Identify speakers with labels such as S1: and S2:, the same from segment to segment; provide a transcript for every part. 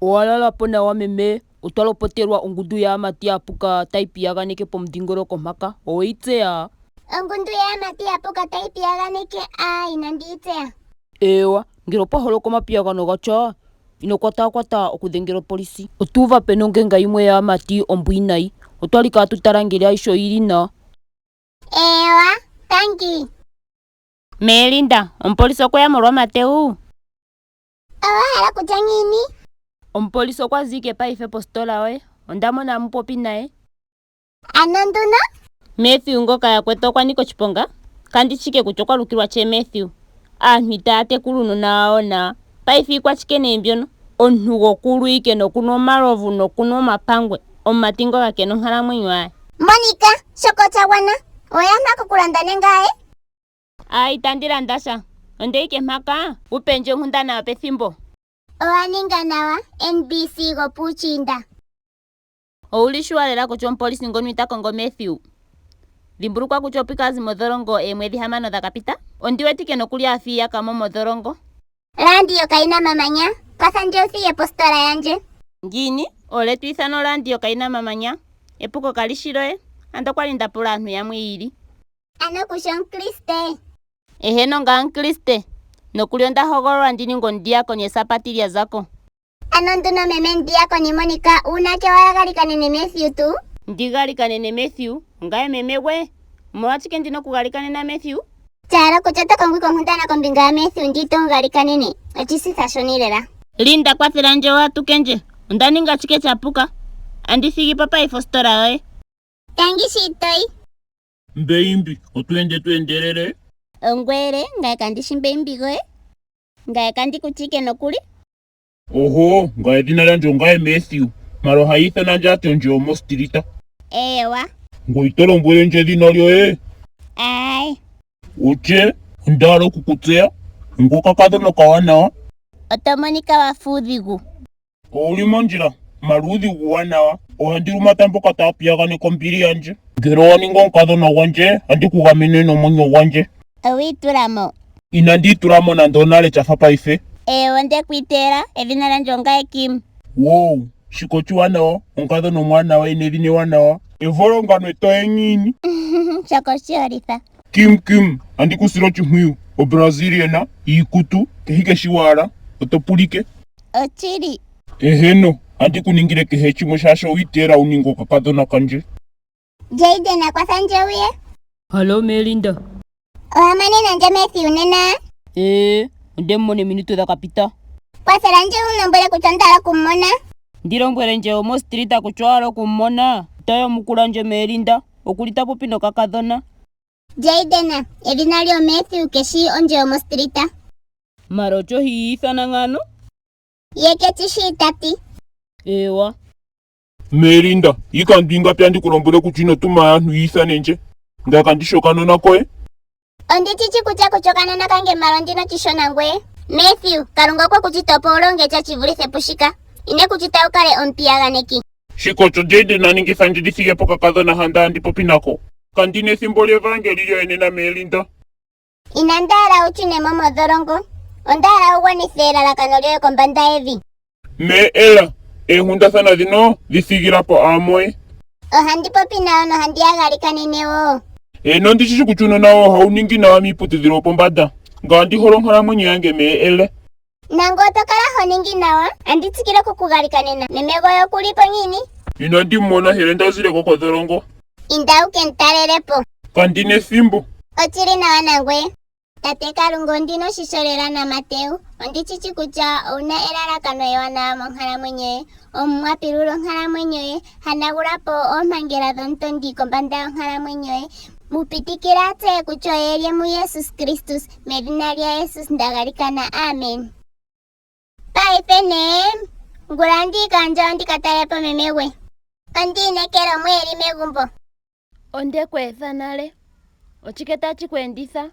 S1: Owa lala po nawa meme, otwa lopotelwa ongundu yaamati ya puka tayi piyaganeke pomudhingoloko mpaka. Oweyi tseya?
S2: Ongundu yaamati ya puka tayi piyaganeke? Aa, inandi yi tseya.
S1: Eewa, ngele opwa holoka omapiyagano ga tya, ino kwataakwata okudhengela opolisi. Otu uva pe na ongenga yimwe yaamati ombwiinayi. Otwa li kaatu tala ngele ayihe oyi li nawa.
S2: Eewa, tangi.
S3: Melinda, omupolisi okwe ya molwaMateu?
S2: Owa hala kutya ngiini?
S3: Omupolisi okwa zi ike paife positola yoye. Onda mona amu popi naye.
S2: Ano nduno?
S3: Mathew ngoka yakwetu okwa nika oshiponga. Kandi shi ike kutya okwa lukilwa che Mathew. Aantu itaya tekula uunona wawo nawa. Paife iikwashike nee mbyono? Omuntu gokulwa ike nokunwa omalovu nokunwa omapangwe. Omumati ngoka ke na onkalamwenyo aye.
S2: Monica, shoka osha gwana. Oweya mpaka okulanda nenge aaye?
S3: A, itandi landa sha. Onde ike mpaka, wu pe ndje onkundana yopethimbo.
S2: Owa ninga nawa, NBC gopuushiinda.
S3: Owu li shuwa lela kutya omupolisi ngono ita kongo Mathew? Dhimbulukwa kutya opo ike a zi modholongo eemwedhi hamano dha ka pita. Ondi wetike nokuli a fa iiyaka mo modholongo.
S2: Orandio kayi na mamanya. Kwatha ndje wu thige po ositola yandje.
S3: Ngiini? Olye to ithana orandio kayi na mamanya? Epuko kali shi lyoye. Ando okwa li nda pula aantu yamwe yi ili.
S2: Ano ku shi Omukriste?
S3: Eheno, ngame Omukriste. Nokuli onda hogololwa ndi ninge omudiakoni Esabati lya za ko.
S2: Ano nduno meme Mudiakoni Monika, uunake wa galikanene Mathew tuu?
S3: Ndi galikanene Mathew? Ongame meme gwe? Omolwashike ndi na okugalikanena Mathew?
S2: Sha kutya oto kongo ike onkundana kombinga yaMathew ndi ito mu galikanene? Oshisitha shoni lela.
S3: Linda, kwathela ndje waa tuke ndje. Onda ninga shike sha puka? Andi thigi po paife ositola yoye.
S2: Tangi shi itoyi.
S4: Mbeimbi, otu ende tu endelele.
S3: Ongwele, ngaye kandi shi mbeimbi goye. Ngaye kandi ku chike nokuli.
S4: Oho, ngaye edhina lyandje ongaye Mathew. Mala ohaya ithana ndje ati ondje yomostilita.
S3: Eewa.
S4: Ngoye ito lombwele ndje edhina lyoye?
S3: Aye.
S4: Otye, onda hala oku ku tseya. Ngoye okakadhona okawanawa.
S3: Oto monika wa fa uudhigu.
S4: Owu li mondjila, mala uudhigu uuwanawa. Ohandi lumata mboka taa piyaganeke ombili yandje. Ngele owa ningi omukadhona gwandje, andi ku gamene nomwenyo gwandje.
S3: Owi itula mo?
S4: Inandi itula mo nando onale sha fa paife.
S3: Eewa, onde ku iteela. Edhina lyandje ongaye Kim.
S4: Wow, shika oshiwanawa. Omukadhona omwaanawa e na edhina ewanawa. Evolongano etoye ngiini?
S3: Shoka oshiholitha.
S4: Kim Kim, andi ku sile oshimpwiyu. Obrazilian, iikutu, kehe ike shi wa hala. Oto pulike.
S3: Ochili.
S4: Eheno, andi ku ningile kehe shimwe shaashi owi iteela wu ninge okakadhona kandje.
S2: Jayden, kwatha ndje wu ye.
S1: Hallo Melinda.
S2: Owa manena ndje Mathew nena?
S1: Ee, onde mu mona eminute dha ka pita.
S2: Kwathela ndje wu mu lombwele kutya onda hala oku mu mona.
S1: Ndi lombwele ndje omostrita kutya owa hala oku mu mona? Ita yamukula ndje Melinda. Oku li ta popi nokakadhona.
S2: Jayden, edhina lye oMathew keshi ondje yomostrita.
S1: Mara ocho hi ithana ngano?
S2: Ye ke shi ta ti.
S1: Ewa.
S4: Melinda, iikando ingapi andi ku lombwele kutya ino tuma aantu yi ithane ndje? Ngame kandi shi okanona koye.
S2: Ondi shi shi kutya ku shi okanona kange mara ondi na oshisho nangweye. Mathew, Kalunga okwe ku shita opo wu longe sha shi vulithe pushika. Ine ku shita wu kale omupiyaganeki.
S4: Shika osho Jayden a ningitha ndje ndi thige po okakadhona handa handi popi nako. Kandi na ethimbo lyevaangeli lyoye nena Melinda.
S2: Inandi hala wu shune mo modholongo. Onda hala wu gwanithe elalakano lyoye kombanda yevi.
S4: Me Ella, eenkundathana dhino dhi thigila po aamoye.
S2: Ohandi popi nayo nohandi ya galikanene wo.
S4: Eeno, ondi shi shi kutya uunona woye ohawu ningi nawa miiputudhilo yopombanda. Ngame ondi hole onkalamwenyo yange me Ella.
S2: Nangoye oto kala ho ningi nawa. Andi tsikile oku ku galikanena. Meme goye oku li po ngiini?
S4: Inandi mu mona hele nda zile ko kodholongo.
S2: Inda wu ke mu talele po.
S4: Kandi na ethimbo.
S2: Ochi li nawa nangweye. Tate Kalunga, ondi na oshisho lela naMateu. Ondi shi shi kutya owu na elalakano ewanawa monkalamwenyo ye. Omuwa, pilula onkalamwenyo ye. Hanagula po oompangela dhomutondi kombanda yonkalamwenyo ye. Mu pitikila a tseye kutya oye lye muJesus Kristus. Medhina lyaJesus nda galikana, amen. Paife nee, ngula andi yi kaandjawo ndi ka talele po meme gwe. Ondi inekela omo e li megumbo.
S3: Onde ku etha nale. Ochike tachi ku enditha?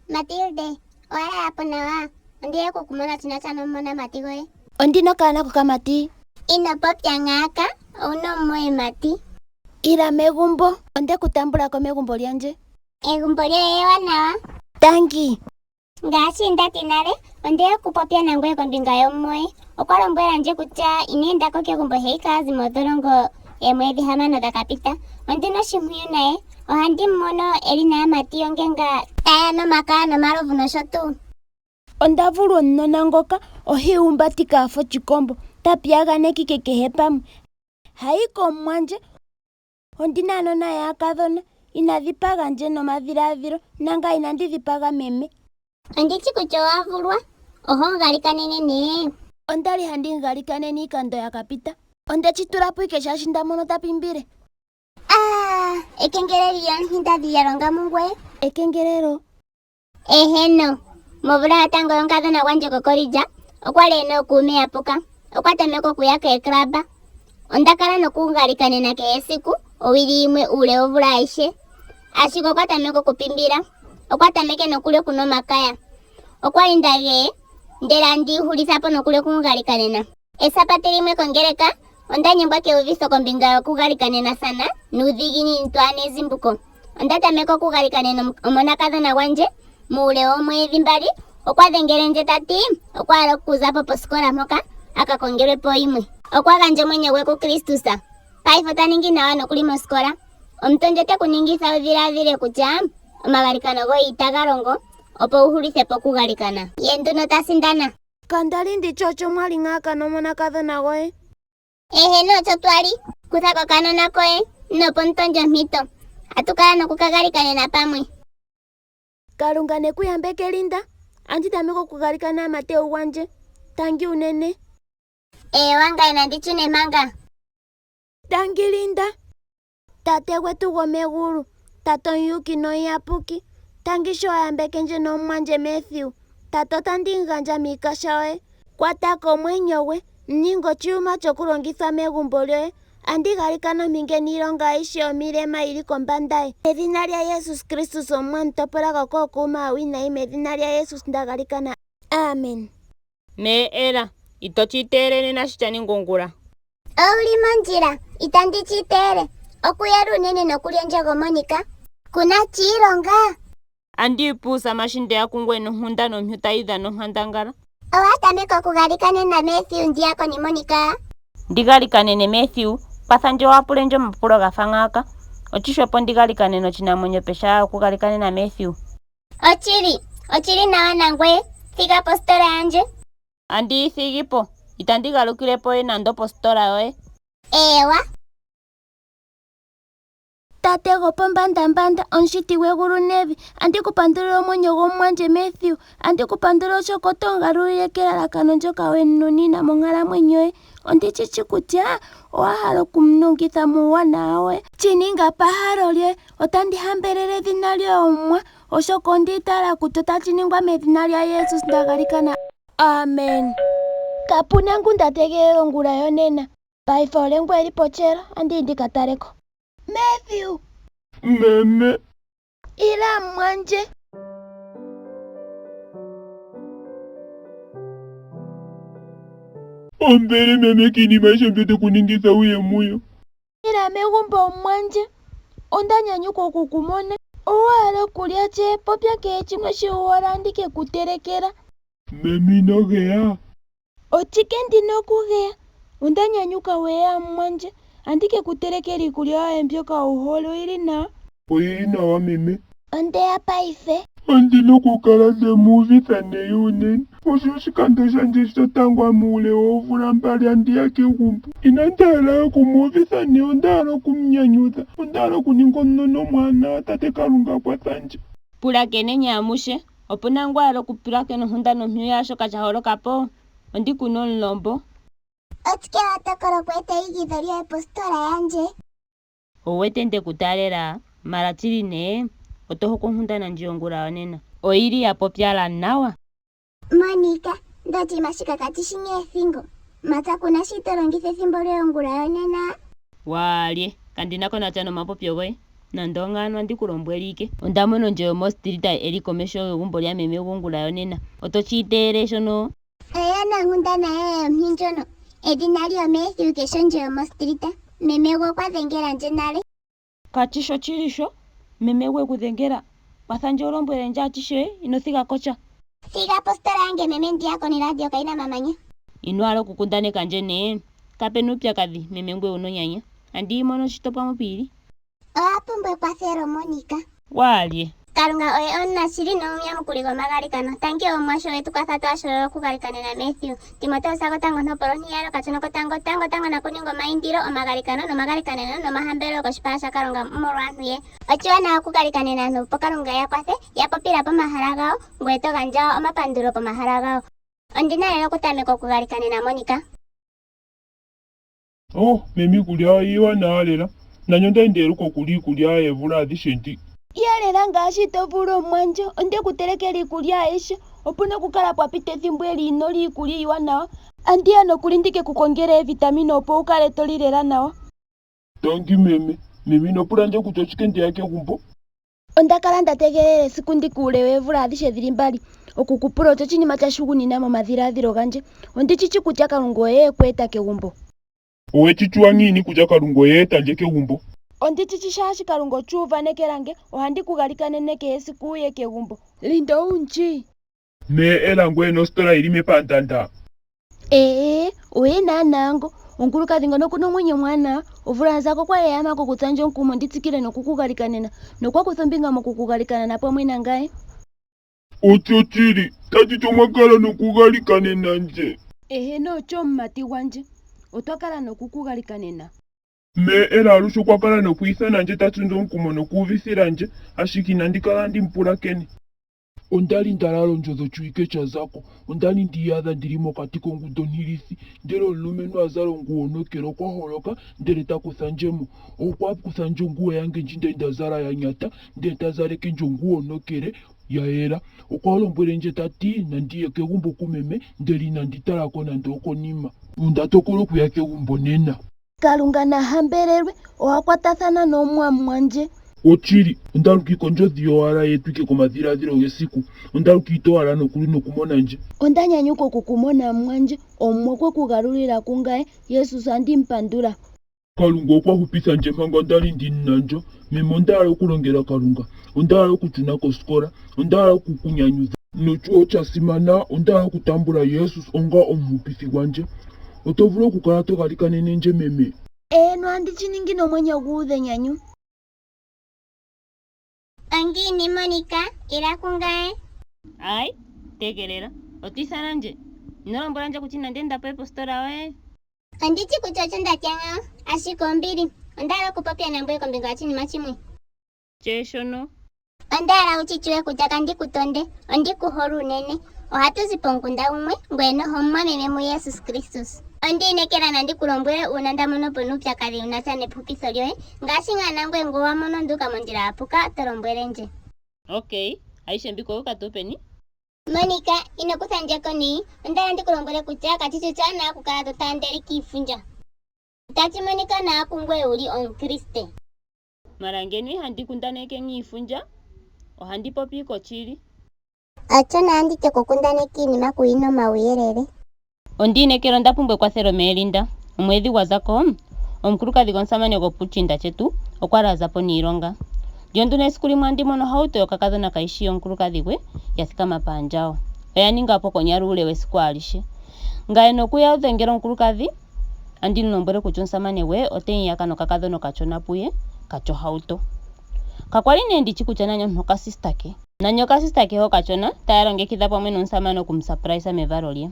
S2: Matilde, owa lala po nawa? Onde ya oku ku mona shi na sha nomonamati goye.
S3: Ondi na okaana kokamati.
S2: Ino popya ngaaka, owu na omumoyemati.
S3: Ila megumbo. Onde ku tambula ko megumbo lyandje.
S2: Egumbo lyoye ewanawa.
S3: Tangi.
S2: Ngaashi nda ti nale, Ondeya okupopya nangoye kombinga yomumoye. Okwa lombwela ndje kutya ina enda ko kegumbo he ika a zi modholongo eemwedhi hamano dha ka pita. Ondi na oshimpwiyu naye. Ohandi mu mono e li naamati yongenga taya nu omakaya nomalovu nosho tuu.
S5: Onda vulwa omunona ngoka ohi ihumbatika a fa oshikombo, ta piyaganekike kehe pamwe. Hayi komumwandje. Ondi na aanona yaakadhona. Ina dhipaga ndje nomadhilaadhilo, nangame inandi dhipaga meme.
S2: Ondi shi kutya owa vulwa. Oho mu galikanene nee?
S5: Onda li handi mu galikanene iikando ya ka pita. Onde shi tula po ike shaashi nda mono ta pimbile.
S2: Ah, ekengelelo lyomuhindadhi lya longa mungoye.
S5: Ekengelelo?
S2: Eheno. Movula yotango yomukadhona gwandje kokolidja, okwa li e na ookuume ya puka. Okwa tameke okuya keeklaba. Onda kala noku mu galikanena kehe esiku, owili yimwe uule wovula ayihe. Ashike okwa tameke okupimbila. Okwa tameke nokuli okunwa omakaya. Okwa li nda geye, ndele andi hulitha po nokuli oku mu galikanena. Esabati limwe kongeleka, onda nyengwa keuvitho kombinga yokugalikanenasana nuudhiginini twaa na ezimbuko. Onda tameke okugalikanena omonakadhona gwandje. Muule woomwedhi mbali, okwa dhengele ndje ta ti okwa hala okuza po posikola mpoka a ka kongelwe po yimwe. Okwa gandja omwenyo gwe kuKristus. Paife ota ningi nawa nokuli mosikola. Omutondi ote ku ningitha wu dhiladhile kutya omagalikano goye itaga longo, opo wu hulithe po okugalikana. Ye nduno ta sindana.
S5: Kanda li ndi tshi otsho mwa li ngaaka nomonakadhona goye.
S2: Eheno otsho twa li. Kutha ko okanona koye nopo omutondi ompito. Atu kala noku ka galikanena pamwe.
S5: Kalunga ne ku yambeke Linda. Andi tameke okugalikana Mateu gwandje. Tangi unene.
S2: Eewa ngaye nandi tshune manga.
S5: Tangi Linda. Tate gwetu gwomegulu, Tate omuyuuki nomuyapuki, tangi sho wa yambeke ndje nomumwandje Matthew. Tate otandi mu gandja miikasha yoye. Kwata ko omwenyo gwe, mu ninga oshiyuma chokulongithwa megumbo lyoye. Andi galikana ompinge niilonga ayihe yomilema yi li kombanda ye. Medhina lyaJesus Kristus Omuwa, mu topola ko kookuume aawinayi, medhina lyaJesus nda galikana. Amen.
S3: Me Ella, ito chi iteele nena shi cha ningwa ongula.
S2: Ou li mondjila, itandi chi iteele. Okuyela unene nokuli ondjego Monica. Ku na chiilonga.
S3: Andi ipe uusama shi ndeya kungoye nonkundana ompyu tayi dhana onkandangala.
S2: Owa tameka okugalikanena Mathew Ndiakoni Monica?
S3: Ndi galikanene Mathew, kwatha ndje waa pule ndje omapulo ga fa ngaaka. Otshihwepo ndi galikanene oshinamwenyo pehala yokugalikanena Mathew.
S2: Ochili, ochili nawa nangweye. Thiga positola yandje.
S3: Andi yi thigi po. Itandi galukile po we nando positola yoye.
S2: Eewa.
S5: Tate gwopombandambanda, Omushiti gwegulu nevi, andi ku pandulile omwenyo gwomumwandje Mathew. Andi ku pandula oshoka oto mu galulile kelalakano ndyoka we mu nunina monkalamwenyo ye. Ondi shi shi kutya owa hala oku mu nongitha muuwanawa woye. Shi ninga pahalo lyoye. Otandi hambelele edhina lyoye Omuwa, oshoka ondi itaala kutya otashi ningwa medhina lyaJesus nda galikana. Amen. Kapu na ngu nda tegelela ongula yonena. Paife olye ngu e li pocheelo, andi yi ndi ka tale ko. Mathew!
S4: Meme!
S5: Ila mumwandje.
S4: Ombili meme kiinima ayihe mbyo te ku ningitha wu ye muyo.
S5: Ila megumbo omumwandje. Onda nyanyukwa oku ku mona. Owa hala okulya tye? Popya kehe shimwe shi wu hole andi ke ku telekela.
S4: Meme ino geya.
S5: Ochike ndi na okugeya? Onda nyanyukwa we ya mumwandje. Andi ke ku telekela iikulya yoye mbyoka wu hole. Oyi li nawa?
S4: Oyi li nawa meme.
S5: Onde ya paife.
S4: Ondi na okukala nde mu uvitha nayi unene. Osho oshikando shandje shotango muule woomvula mbali andi ya kegumbo. Inandi hala oku mu uvitha nayi, onda hala oku mu nyanyudha. Onda hala okuninga omunona omwaanawa. Tate Kalunga kwatha ndje.
S3: Pulakeneni amushe. Opu na ngu a hala okupulakena onkundana ompyu yaashoka sha holoka po? Ondi ku na omulombo.
S2: Ochike wa tokola okweeta eigidho lyoye positola yandje?
S3: Ou wete nde ku taalela, mara chili nee, oto hokwa onkundana ndji yongula yonena. Oyi li ya popyala nawa.
S2: Monica, Ndotima shika kachi shi nga ethingo. Matsa ku na shi to longitha ethimbo lyoye ongula yonena.
S3: Walye, kandi na ko natya nomapopyo goye. Nando ongaano andi ku lombwele ike. Onda mono ndje yomostilita e li komesho gegumbo lyameme gwongula yonena. Oto chi iteele shono?
S2: Oye nonkundana yoye yompi ndjono. Edhina lye oMathew Keshondjo yomostrita. Meme gwe okwa dhengela ndje nale.
S1: Kachi shochili sho meme gwe ku dhengela. Kwatha ndje wu lombwele ndje achishe, ino thiga ko sha.
S2: Thiga positola yange meme ndiya ko neradio kayi na omamanya.
S3: Ino hala okukundaneka ndje nee? Kape na uupyakadhi, meme ngoye owuna onyanya. Andi yi mono shito pamwe pwiili.
S2: Owa pumbwa ekwathelo, Monica.
S3: Walye?
S2: Kalunga oye omunashili nomuyamukuli gomagalikano. Tangi Omuwa sho we tu kwatha twaa sholole okugalikanena Mathew. Timoteus gotango ontopolwa ontiyali okatsono kotango Tango tango naku ningwe omaindilo, omagalikano nomagalikaneno nomahambelelo koshipala shaKalunga molwaantu ye. Oshiwanawa okugalikanena aantu opo Kalunga e ya kwathe, ya popila pomahala gawo, ngoye to gandja wo omapandulo pomahala gawo. Ondi na lela okutameka okugalikanena Monica.
S4: Oh, meme iikulya iiwanawa lela. Nani onda li nde eluka okulya iikulya yeemvula adhishe ndi.
S5: Lya lela ngaashi to vulu omumwandje. Onde ku telekela iikulya ayihe. Opu na okukala pwa pita ethimbo ele ino lya iikulya iiwanawa. Andi ya nokuli ndi ke ku kongele eevitamine opo wu kale to li lela nawa.
S4: Tangi meme. Meme ino pula ndje kutya oshike nde ya kegumbo.
S5: Onda kala nda tegelela esiku ndika uule weemvula adhishe dhili mbali. Oku ku pula osho oshinima sha shugunina momadhiladhilo gandje. Ondi shi shi kutya Kalunga oye e ku eta kegumbo.
S4: Owe shi tshuwa ngiini kutya Kalunga oye eta ndje kegumbo?
S5: Ondi shi shi shaashi Kalunga ochu uvanekela nge. Ohandi ku galikanene kehe esiku wu ye kegumbo. Linda owu mu shi?
S4: Me ela ngoye nositola yi li mepandanda.
S5: Ee, oye naanaa ngo. Omukulukadhi ngono oku na omwenyo omwaanawa. Omvula ya za ko okwa li e ya mokutsa ndje omukumo ndi tsikile noku ku galikanena, nokwa kutha ombinga moku ku galikanena pamwe nangaye.
S4: Oshoshili, tashi ti omwa kala nokugalikanena ndje.
S5: Eheno, osho omumati gwandje. Otwa kala noku ku galikanena.
S4: Me Ella alushe okwa kala nokwiithana ndje ta tsu ndje omukumo nokuuvithila ndje, ashike inandi kala handi mu pulakene. Onda li nda lala ondjodhi oshiwike sha za ko. Onda li ndi iyadha ndi li mokati kongundu ontilithi, ndele omulumentu a zala onguwo ontokele okwa holoka, ndele ta kutha ndje mo. Okwa kutha ndje onguwo yange ndji nda li nda zala ya nyata, ndele ta zaleke ndje onguwo ontokele ya yela. Okwa lombwele ndje ta ti nandi ye kegumbo kumeme, ndele inandi tala ko nando okonima. Onda tokola okuya kegumbo nena.
S5: Kalunga na hambelelwe, owa kwatathana nomumwamwandje.
S4: Oshili, onda luka ike ondjodhi yowala ye etwa ike komadhiladhilo gesiku. Onda luka ito hala nokuli nokumona ndje.
S5: Onda nyanyukwa oku ku mona mumwandje. Omuwa okwe ku galulila kungaye. Jesus andi mu pandula.
S4: Kalunga okwa hupitha ndje manga nda li ndi na ndjo. Meme, onda hala okulongela Kalunga. Onda hala okushuna kosikola. Onda hala oku ku nyanyudha. Nosho sha simana, onda hala okutambula Jesus onga omuhupithi gwandje. Oto vulu okukala to galikanene ndje, meme?
S5: Eeno, ohandi shi ningi nomwenyo gu udha enyanyu.
S2: Ongiini Monica, ila kungaye.
S3: Ayi, tegelela. Oto ithana ndje? Ino lombwela ndje kutya inandi enda po positola yoye?
S2: Ondi tshi kutya otsho nda tya ngawo, ashike ombili. Onda hala okupopya nangweye kombinga yotshinima tshimwe.
S3: Tye shono.
S2: Onda hala wu tshi tshuwe kutya kandi ku tonde, ondi ku hole unene. Ohatu zi pomukunda gumwe, ngoye noho omumwameme muJesus Kristus. Ondi inekela nandi ku lombwele uuna nda mono pu na uupyakadhi wu na sha nehupitho lyoye, ngaashi ngaa nangweye ngele wa mono ndu uka mondjila ya puka, to lombwele ndje.
S3: Okay, ayihe mbika owe ka tuu peni?
S2: Monica, ino kutha ndje ko neyi. Onda hala ndi ku lombwele kutya kashi shi oshaanawa okukala to taandeleke iifundja. Itashi monika nawa kungoye wu li Omukriste.
S3: Mara ngeno ihandi kundaneke niifundja, ohandi popi ike oshili.
S2: Otsho naandi te ku kundaneke iinima kuyi na omauyelele.
S3: Ondi inekela onda pumbwa ekwathelo meeLinda. Omwedhi gwa za ko, omukulukadhi gomusamane gwopuushiinda shetu okwa li a za po niilonga. Lyo nduno esiku limwe andi mono ohauto yokakadhona kayi shi yomukulukadhi gwe ya thikama paandjawo. Oya ninga po konyala uule wesiku alishe. Ngaye nokuya dhengela omukulukadhi andi mu lombwele kutya omusamane gwe ote mu yaka nokakadhona okashona puye ka tya ohauto. Kakwa li nee ndi shi kutya nani omuntu okasista ke. Nani okasista ke okashona taya longekidha pamwe nomusamane oku mu surprise mevalo lye.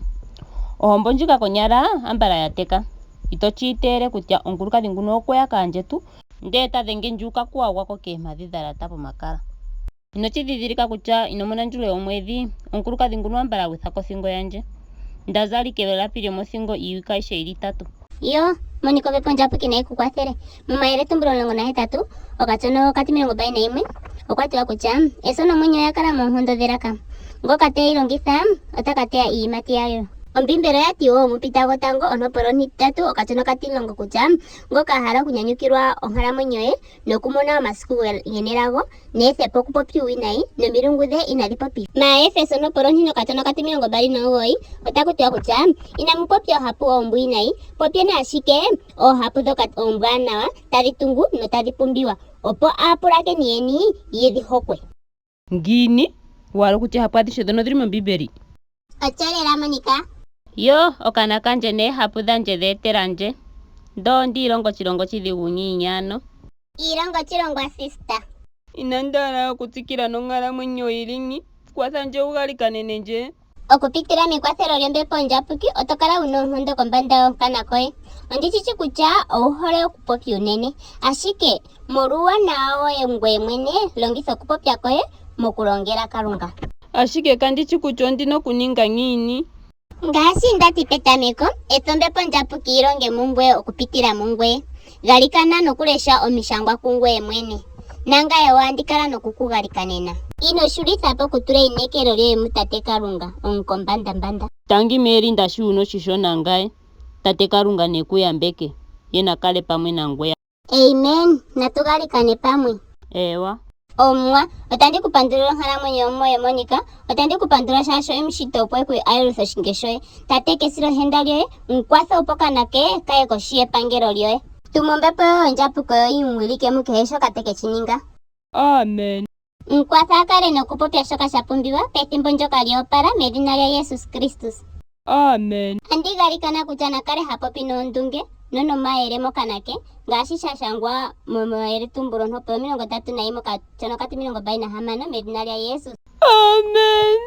S3: Ohombo ndjika konyala ambala ya teka. Ito shi iteele kutya omukulukadhi nguno okwe ya kaandjetu ndee ta dhenge ndje uukakuwa gwako keempadhi dha lata pomakala. Ino shi dhidhilika kutya ino mona ndje uule womwedhi? Omukulukadhi nguno ambala a gwitha kothingo yandje. Nda zala ike elapi lyomothingo iiwike ayishe yi li itatu.
S2: Yo, Monika Ombepo Ondjapuki nayi ku kwathele. Momayeletumbulo 18, okatsono okatimilongombali nayimwe, okwa tiwa kutya eso nomwenyo oya kala moonkondo dhelaka. Ngoka te yi longitha ota ka teya iiyimati yayo. Ombiimbeli oya ti wo muPita gwotango ontopolwa ontitatu okatsono okatimulongo kutya ngoka a hala okunyanyukilwa onkalamwenyo ye nokumona omasiku ge nelago, ne ethe po okupopya uuwinayi, nomilungu dhe inadhi popithwa. MAaefeso nopolonti nokatono okatimilongo 29 otaku tiwa kutya inamu popya oohapu oombwiinayi, popyeni ashike oohapu ndhoka oombwanawa, tadhi tungu notadhi pumbiwa, opo aapulakeni yeni ye dhi hokwe.
S3: Ngiini? Wa hala okutya oohapu adhihe ndhono odhi li mOmbiimbeli?
S2: Otyo lela Monika.
S3: Yo, okana kandje neehapu dhandje dhe etela ndje. Ndo ondi ilongo oshilongo oshidhigu ngiini ano.
S2: Iilonga oshilongwa sister.
S1: Inandi hala okutsikila nonkalamwenyo yi li ngi. Kwatha ndje wu galikanene ndje.
S2: Okupitila mekwathelo lyOmbepo Ondjapuki oto kala wu na oonkondo kombanda yonkana koye. Ondi shi shi kutya owu hole okupopya unene, ashike molwuuwanawa woye ngoye mwene, longitha okupopya koye mokulongela Kalunga.
S1: Ashike kandi shi kutya ondi na okuninga ngiini.
S2: Ngaashi nda ti petameko, etha Ombepo Ondjapuki yi longe mungoye okupitila mungoye. Galikana nokulesha omishangwa kungoye mwene. Nangaye wo andi kala noku ku galikanena. Ino shulitha po okutula einekelo lyoye muTate Kalunga, Omukombandambanda.
S3: Tangi Melinda shi wu na oshisho nangaye. Tate Kalunga ne ku yambeke, ye na kale pamwe nangweye.
S2: Amen. Natu galikane pamwe.
S3: Eewa.
S2: Omuwa, otandi ku pandulile onkalamwenyo yomumoye Monika. Otandi ku pandula shaashi owe mu shita opo e ku aluthe oshinge shoye. Tate, kesilohenda lyoye, mu kwatha opo okana ke ka ye koshi yepangelo lyoye. Tuma Ombepo yoye Ondjapuki oyo yi mu wilike mukehe shoka te ke shi ninga.
S1: Amen.
S2: Mu kwatha a kale nokupopya shoka sha pumbiwa pethimbo ndyoka lyo opala, medhina lyaJesus Kristus.
S1: Amen.
S2: Andi galikana kutya na kale ha popi noondunge nonomayele mokana ke, ngaashi sha shangwa mOmayeletumbulo ontopo 31 okashonokati 26, medhina lyaJesus.
S1: Amen.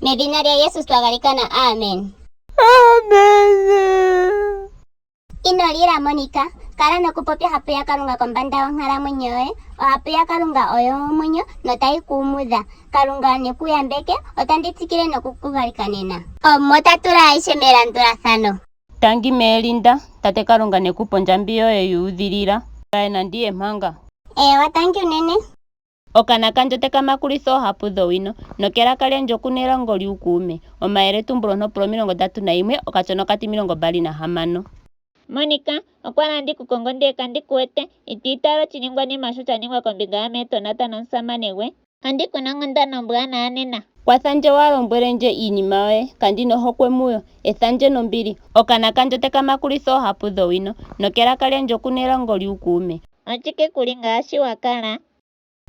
S2: Medhina lyaJesus twa galikana, amen.
S1: Amen.
S2: Ino lila Monika, kala nokupopya ohapu yaKalunga kombanda yonkalamwenyo yoye. Ohapu yaKalunga oyo omwenyo notayi ku umudha. Kalunga ne ku yambeke, otandi tsikile noku ku galikanena. Omuwa ota tula ayihe melandulathano.
S3: Tangi Melinda, Tate Kalunga ne ku pe ondjambi yoye yu udhilila. Ngaye nandi ye manga.
S2: Eewa tangi unene.
S3: Okana kandje ote ka makulitha oohapu dhowino, nokelaka lyandje oku na elongo lyuukuume. Omayeletumbulo ontopola 31 okashona 26.
S6: Monika, Okwali andi ku kongo ndele kandi ku wete. Ito itaala oshiningwanima sho sha ningwa kombinga yameetonata nomusamane gwe. Ondi ku na onkundana ombwanawa nena.
S3: Kwatha ndje waa lombwele ndje iinima yoye, kandi na ohokwe muyo. Etha ndje nombili. Okana kandje ote ka makulitha oohapu dhowino, nokelaka lyandje oku na elongo lyuukuume.
S6: Oshike ku li ngaashi wa kala?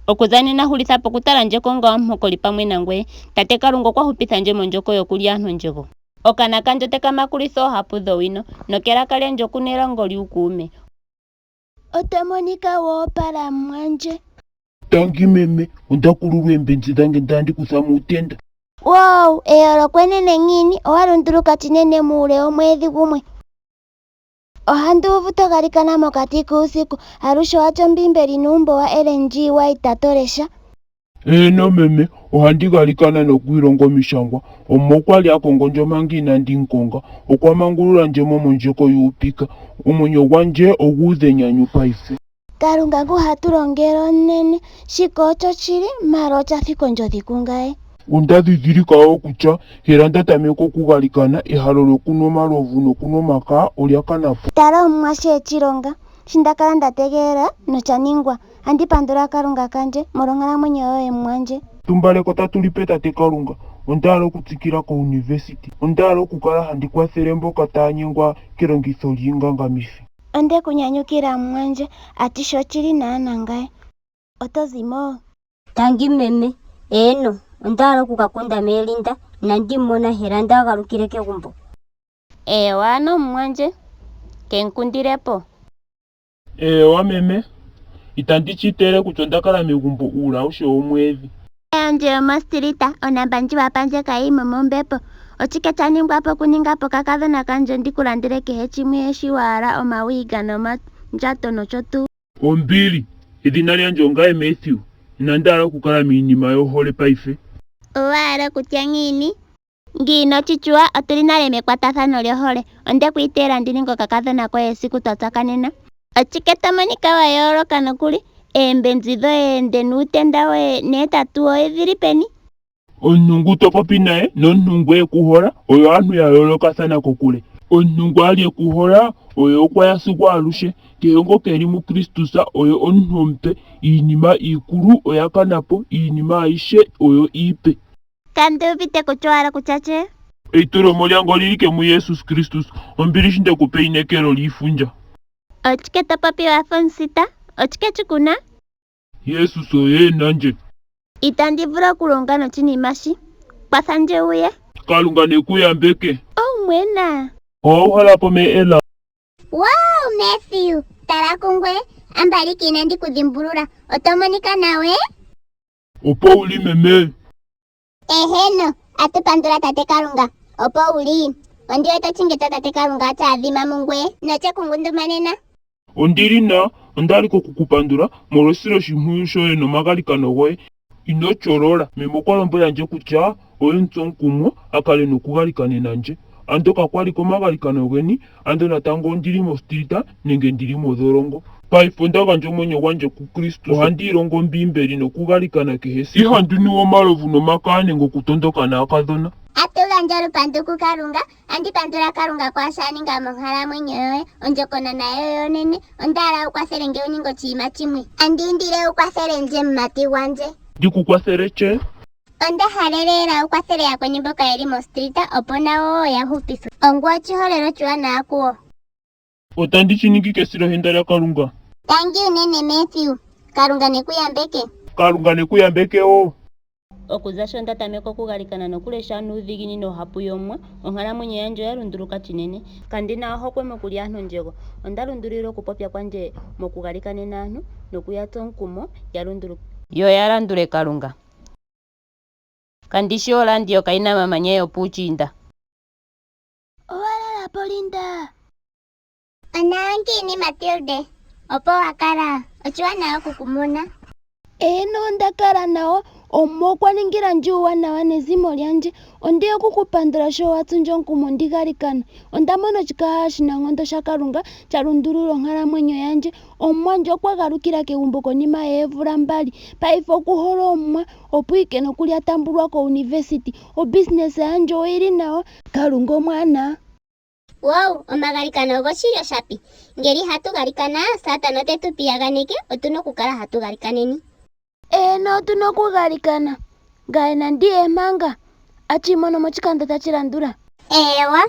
S3: Okuza nena hulitha po okutala ndje ko onga omukokoli pamwe nangweye. Tate Kalunga okwa hupitha ndje mondjoko yokulya aantu ondjego. Okana kandje ote ka makulitha oohapu dhowino, nokelaka lyandje oku na elongo lyuukuume.
S5: Oto monika wo opala mumwandje.
S4: Tangi meme, onda kululwa eembenzi dhange ndandi kutha muutenda.
S5: Wow, eyooloko enene ngiini, owa lunduluka chinene muule womweedhi gumwe. Ohandi uvu to galikana mokati kuusiku. Alushe owa tya Ombiimbeli nuumbo waEllen G. White to lesha.
S4: Eeno meme, ohandi galikana nokwiilonga omishangwa. Omuwa okwa li a kongo ndje omanga inandi mu konga. Okwa mangulula ndje mo mondjoko yuupika. Omwenyo gwandje ogu udha enyanyu paife.
S5: Kalunga ngu hatu longele omunene. Shika oshoshili, maala osha fika ondjodhi kungaye.
S4: Onda dhidhilika wo kutya hela nda tameke okugalikana, ehalo lyokunwa omalovu nokunwa omakaya olya kana po.
S5: Tala Omuwa sho e shi longa, shi nda kala nda tegelela, nosha ningwa. Andi pandula Kalunga kandje, molwonkalamwenyo yoye mumwandje.
S4: Tumbaleko tatu li pe Tate Kalunga. Onda hala okutsikila kounivesiti. Onda hala okukala handi kwathele mboka taya nyengwa kelongitho lyiingangamithi.
S5: Onde ku nyanyukila mumwandje, a ti sho oshili naa nangaye. Oto zi mo?
S7: Tangi meme. Eeno, onda hala oku ka kunda Melinda. Inandi mu mona hela nda galukile kegumbo.
S3: Eewa ano mumwandje, ke mu kundile po.
S4: Eewa meme. Itandi shi iteele kutya onda kala megumbo uule aushe womwedhi.
S5: Yandje yomostrita, onamba ndji wa pandje kayi mo mombepo. Oshike sha ningwa po okuninga po kakadhona kandje ndi ku landele kehe shimwe shi wa hala, omawiiga nomandjato nosho tuu.
S4: Ombili, edhina lyandje ongaye Mathew. Inandi hala okukala miinima yohole paife.
S5: Owa hala okutya ngiini? Ngiino Chichua, otu li nale mekwatathano lyohole. Onde ku iteela ndi ninge okakadhona koye esiku twa tsakanena. Ochike to monika wa yooloka nokuli? Eembenzi dhoye ende nuutenda woye neetatu woye dhi li peni?
S4: Omuntu ngu to popi naye nomuntu ngu e ku hola oyo aantu ya yoolokathana kokule. Omuntu ngu a li e ku hola oye okwa ya sigo alushe. Kehe ngoka e li muKristus oye omuntu omupe, iinima iikulu oya kana po, iinima ayihe oyo iipe.
S5: Kandi uvite kutya owa hala okutya tye.
S4: Eitulomo lyange oli li ke muJesus Kristus. Ombili shi nde ku pa einekelo liifundja.
S5: Ochike to popi wa fa omusita? Ochike shi ku na?
S4: Jesus oye e na ndje.
S5: Itandi vulu okulonga noshinima shi. Kwatha ndje wuye.
S4: Kalunga ne ku yambeke.
S5: Oh, mwena.
S4: Owa uhala po me Ella.
S2: Wow, Matthew, tala kungwe, ambaliki inandi ku dhimbulula. Oto monika nawe?
S4: Opo wu li meme.
S2: Eheno, atu pandula tate Kalunga. Opo wu li. Ondi wete otshingeta tate Kalunga a adhima mungwe noche ku ngundumanena.
S4: Ondi li na, onda li koku ku pandula molwesiloshimpwiyu shoye nomagalikano goye. Ino tyolola. Meme okwa lombwela ndje kutya oye mu tsu omukumo a kale nokugalikanena ndje. Ando kakwa li komagalikano geni, ando natango ondi li mostilita nenge ndi li modholongo. Paife onda gandja omwenyo gwandje kuKristus. Ohandi ilongo Ombiimbeli nokugalikana kehe esiku. Ihandi nu omalovu nomakaya nenge okutondoka naakadhona.
S2: Atu gandja olupandu kuKalunga. Andi pandula Kalunga kwaasho a ninga monkalamwenyo yoye. Ondjokonona yoye onene. Onda hala wu kwathele nge wu ninge oshinima shimwe. Andi indile wu kwathele ndje, mumati gwandje.
S4: Ndi ku kwathele tye?
S2: Onda halelela wu kwathele yakweni mboka ye li mostrita opo nawo wo ya hupithwe. Ongoye oshiholelwa oshiwanawa kuwo.
S4: Otandi shi ningi kesilohenda lyaKalunga.
S2: Tangi unene Mathew. Kalunga ne ku yambeke.
S4: Kalunga ne ku yambeke wo.
S3: Okuza sho nda tameke okugalikana nokulesha nuudhiginini ohapu yOmuwa, onkalamwenyo yandje oya lunduluka chinene. Kandi na ohokwe mokulya aantu ondjego. Onda lundululile okupopya kwandje mokugalikanena aantu noku ya tsa omukumo ya lunduluke. Yo ya landule Kalunga. Kandi shi olandiyo kayi na mamanya yopuushiinda.
S5: Owa lala po Linda?
S2: Onawa ngiini Matilde? Opo wa kala. Oshiwanawa oku ku mona.
S5: Eeno onda kala nawa. Omuwa okwa ningila ndje uuwanawa nezimo lyandje. Onde ya oku ku pandula sho wa tsu ndje omukumo ndi galikane. Onda mono oshikaha oshinankondo shaKalunga sha lundulula onkalamwenyo yandje. Omumwandje okwa galukila kegumbo konima yeemvula mbali. Paife oku hole Omuwa. Opo ike nokuli a tambulwa kounivesiti. Obusiness yandje oyi li nawa. Kalunga omwaanawa.
S2: Wow, omagalikano ogo shili oshapi. Ngele ihatu galikana, Satana ote tu piyaganeke. Otu na okukala hatu galikaneni.
S5: Eeno, otu na okugalikana. Ngaye nandi ye manga. Atshi imono moshikando tashi landula.
S2: Eewa.